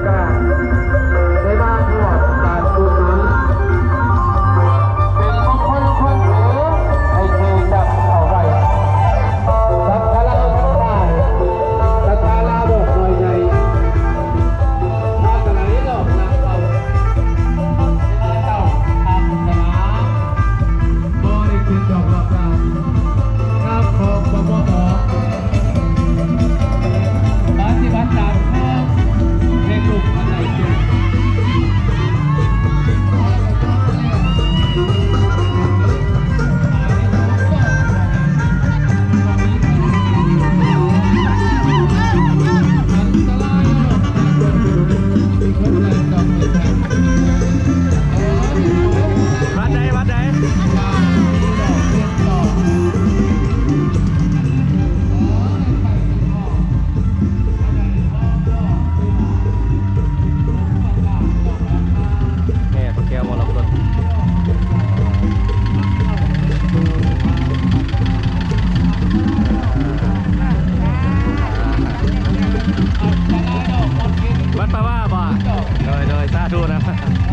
ໄດ້ມາຮ່ວມການອຸດໜູນ ເປັນມຸງຄົນຄົນໜຶ່ງ ໃຫ້ຖືຈັບເອົາໄວ້ ສັດທາລາວທັງຫຼາຍ ສັດທາລາວດອກນ້ອຍໃຫຍ່ ມາແຕ່ໃດດອກນາງເອົາ ເຈົ້າອາສະໜາ ບໍ່ໄດ້ຂຶ້ນດອກດອກກາ ນາມຂອງ ປມຕ ປະຕິບັດຕາມຂອງເລກລູກອັນໃດເຈັດ ວັດໃດ ວັດໃດ? ແຫ່ພະແກ້ວມໍລະກົດ ວັດປ່າຫວ້າບໍ່? ໂດຍ ໂດຍ ສາທຸນະ.